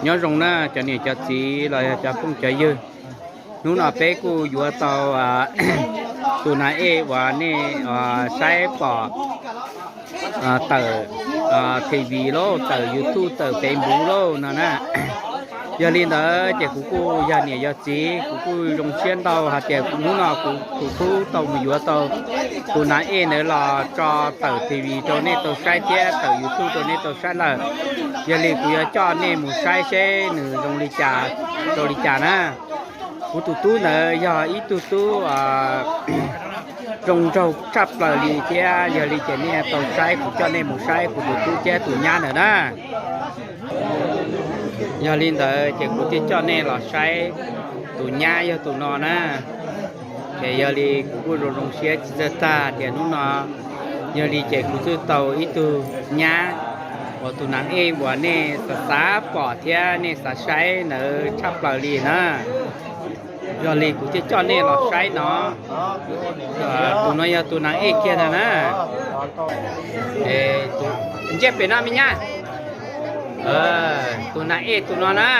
Nyob zoo na cov niam cov txiv los yog cov phooj cov ywg. Hnub no peb kuj yuav tau tus nas ej uas nej saib pom tawm T V lauj, tawm YouTube, tawm Facebook lauj no na. Yog li ntawd ces kuv kuj yog niam yog txiv, kuv kuj zoo siab ntau hais tias hnub no kuv tus tub tau mus yuav tau tus nas ej ntawd los tso tawm T V rau nej tau saib thiab tawm YouTube rau nej tau saib lawm. Yog li kuv yuav coj nej mus saib seb nws zoo li cas rau li cas na. Kuv tus tub ntawd yog ib tug tub zoo nraug tshaj plaws li thiab, yog li ces nej tau saib kuv coj nej mus saib kuv tus tub thiab tus nyab ntawd na. Yog li ntawd ces kuv thiaj coj nej los saib tus nyab yog tus no na. Ces yog li kuv kuj zoo zoo siab tsis txawj tag tias hnub no, yog li ces kuv twb tau ib tug nyab uas tus nas ej uas nej xav xav pom thiab nej xav saib ntawd tshaj plaws li na. Yog li kuv thiaj coj nej los saib no. Tus no yog tus nas ej kiag ntag na. Ntsiab pem no me nyab. Tus nas ej tus no na.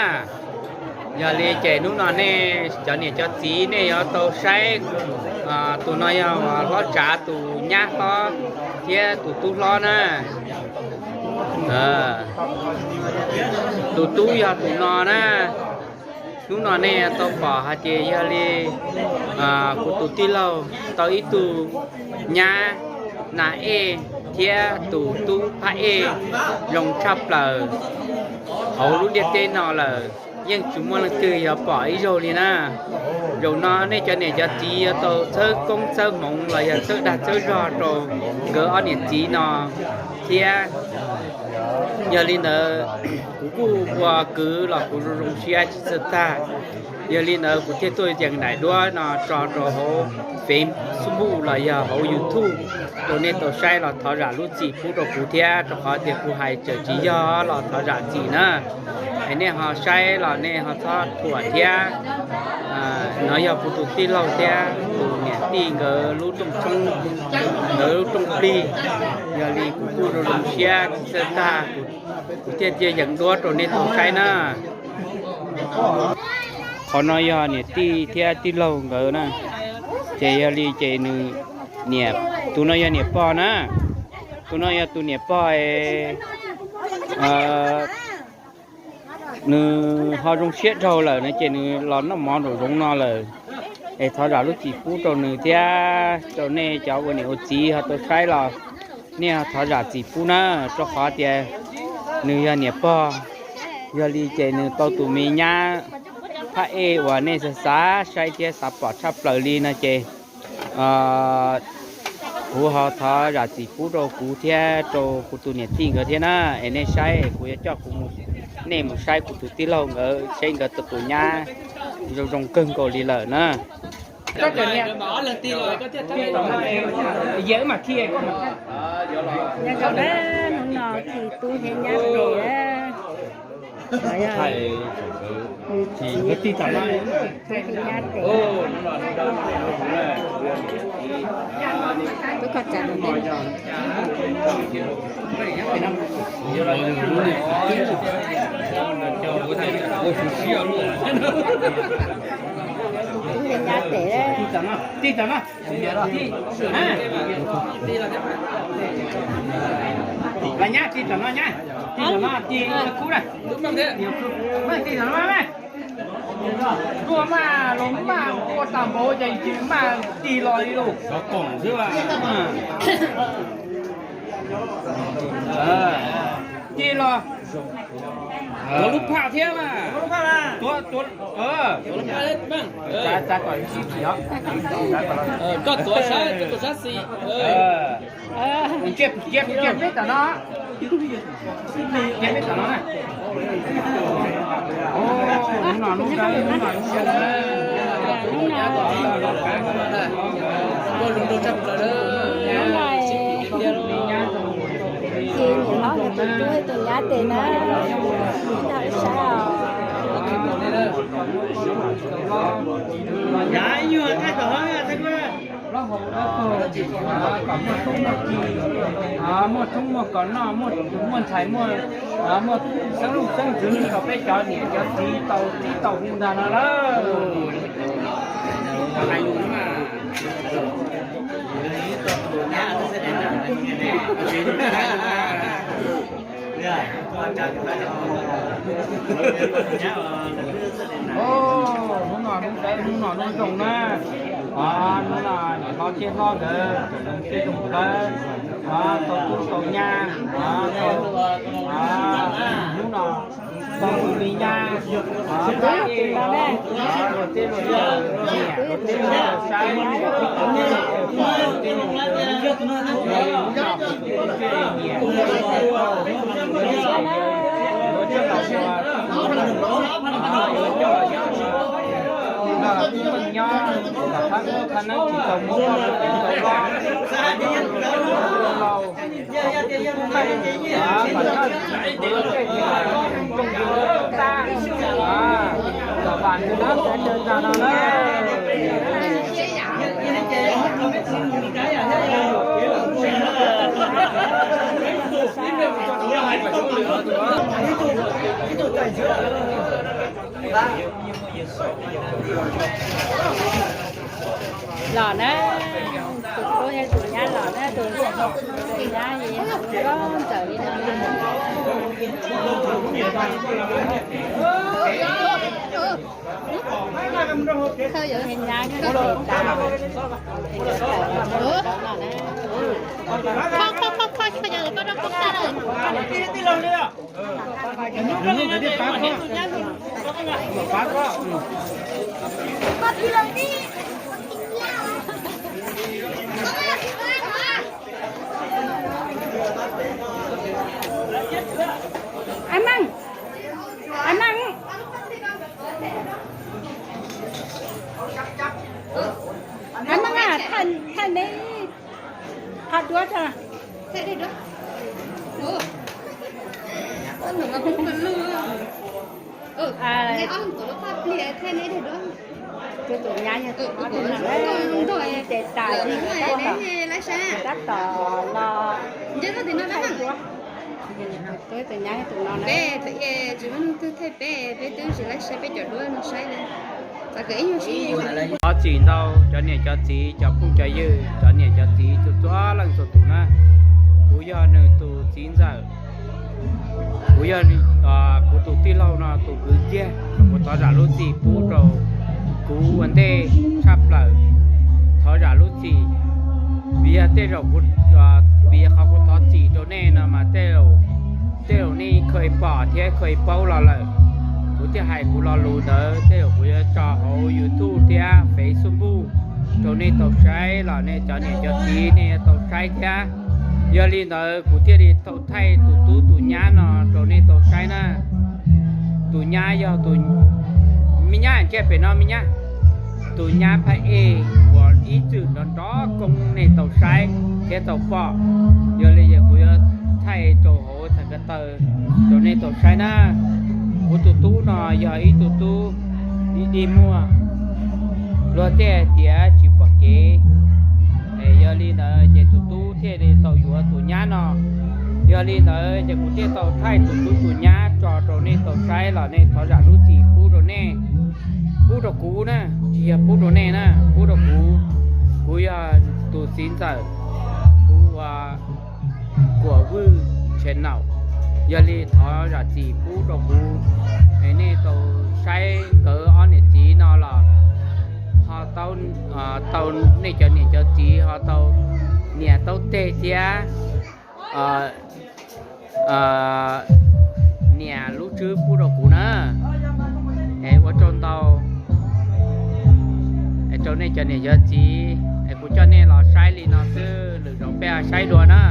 Yog li ces hnub no nej cov niam cov txiv nej yuav tau saib, tus no yog hlob Tsav tus nyab hlob thiab tus tub hlob na. Tus tub yog tus no na. Hnub no nej tau pom hais tias yog li kuv tus tij laug tau ib tug nyab nas ej thiab tus tub phab ej zoo tshaj plaws hauv lub ntiaj teb no lawm, yeej tsis muaj leej twg yog pom ib zaug li na. Zaum no nej cov niam cov txiv yuav tau txhawb koob txhawb hmoov los yog txhawb dag txhawb zog rau nkawd ob niam txiv no thiab. Yog li ntawd, kuv kuj ua kwv los kuv zoo zoo siab tsis txawj tag. Yog li ntawd kuv thiaj tuaj yees daim duab no tso rau hauv Facebook los yog hauv YouTube rau nej tau saib los thov zam lub txim pub rau kuv thiab, rau qhov tias kuv hais tseem tsis yog los thov zam txim na. Es nej ho saib los nej ho txhob thuam thiab. No yog kuv tus tij laug thiab tus niam tij nkawd lub rooj tshoob, nkawd lub rooj plig. Yog li kuv kuj zoo zoo siab tsis txawj tag, kuv thiaj cia yees duab rau nej tau saib na. Qhov no yog niam tij thiab tij laug nkawd na. Ces yog li ces nws, tus no yog niam pog na. Tus no yog tus niam pog es nws ho zoo siab dhau lawm no ces nws los noj mov nraum zoov no lawm. Es thov zam lub txim pub rau nws thiab rau nej cov ua niam ua txiv ho tau saib los nej ho thov zam txim pub na, rau qhov tias nws yog niam pog. Yog li ces nws tau tus me nyab phab ej uas nej xav xav saib thiab xav pom tshaj plaws li no ces kuv ho thov zam txim pub rau kuv thiab rau kuv tus niam tij nkawd thiab na. Es nej saib es kuv yuav coj kuv, nej mus saib kuv tus tij laug nkawd seb nkawd tus nyab zoo zoo kawg nkaus li lawm na. Nyob zoo na, hnub no Txi tub thiab nyab pem. Tub thiab nyab pem. Tub koj tsa ntawm ntej. Tub thiab nyab pem. Los nyab, tig tom no nyab, tig tom no tig kub na. Tig tom no, tuaj maj los maj ua tag npaum ces tsis maj tig los li lauj. Tig los. Tuav lub phaj thiab mas. Koj tuav sab, koj tuav sab xis. Cia peb tom no. Cia peb tom no na. Hnub no, hnub no, hnub no. Hnub no, ces niam hlob nkawd tus tub tus nyab tes na, nrog saib os. Kom muaj tub muaj ki, muaj tub muaj kos noj, muaj ntxhais muaj, muaj xeeb leej xeeb ntxwv kom peb cov niam cov txiv tau txib tau hu ntag no lawm. Hnub no hnub dawb hnub no hnub zoo na, hnub no niam hlob txiv hlob nkawd txawm zoo siab zoo dawb, tau tub tau nyab, hnub no tau tus me nyab, pab ej, luag tej luag yawg, niam luag tej luag yawg saib, luag tej luag pog, luag tej luag tub, luag tej luag nyiam, luag coj los ua, luag coj los ua, luag coj los ua, tub nyob, thab ub thab neeb tsis tau muaj, tsis tau hlob, tsis tau laus, Los na, tus tub thiab tus nyab los na, tus nyab nkauj ntxawm li no. Tus nyab nkauj tes tas, tus ntxawm los na. Ab Meej, ab Meej, ab Meej, thaij me qhov duab tso. Tus, tus nyab yog tus ob tug no, ces tas ces tab tom, tab tom los thaij duab. Tus nyab yog tus no na. Peb thaum ub tsis muaj leej twg thaij peb, peb twb tsis laib saib peb cov duab no saib li. Thov txim ntau cov niam cov txiv, cov phooj cov ywg, cov niam cov txiv txhua txhua leej txhua tus na. Kuv yog nws tus txiv ntxawm, kuv yog, kuv tus tij laug no tus kwv kiag, kuv thov zam lub txim pub rau kuv ua ntej tshaj plaws. Thov zam lub txim, vim yog tej zaum kuv, vim qhov kuv thov txim rau nej no mas tej zaum, tej zaum nej kheev pom thiab kheev paub los lawm. Kuv thiaj hais kuv lo lus ntawd tej zaum kuv yuav tso hauv YouTube thiab Facebook rau nej tau saib los nej cov niam cov txiv nej yuav tau saib thiab. Yog li ntawd kuv thiaj li tau thaij tus tub tus nyab no rau nej tau saib na. Tus nyab yog tus, me nyab ntsiab pem no me nyab. Tus nyab phaj ej uas ib txwm nrov nrov koob nej tau saib thiab tau pom. Yog li ces kuv yuav thaij rau hauv txhais ko taw rau nej tau saib na. Kuv tus tub no yog ib tug tub dig dig muag, luag tej hais tias tsis pom kev. Es yog li ntawd ces tus tub thiaj li tau yuav tus nyab no. Yog li ntawd ces kuv thiaj tau thaij tus tub tus nyab tso rau nej tau saib los nej thov zam lub txim pub rau nej, pub rau kuv na, tsis yog pub rau nej na, pub rau kuv. Kuv yog tus txiv ntxawm, kuv ua Kuam Vwj channel. Yog li thov zam txim pub rau kuv, es nej tau saib nkawd ob niam txiv no los ho tau, tau nej cov niam cov txiv ho tau nias taub teg thiab nias lub tswb pub rau kuv na. Es ua tsaug ntau rau nej cov niam cov txiv, es kuv coj nej los saib li no xwb, lwm zaus peb saib dua na.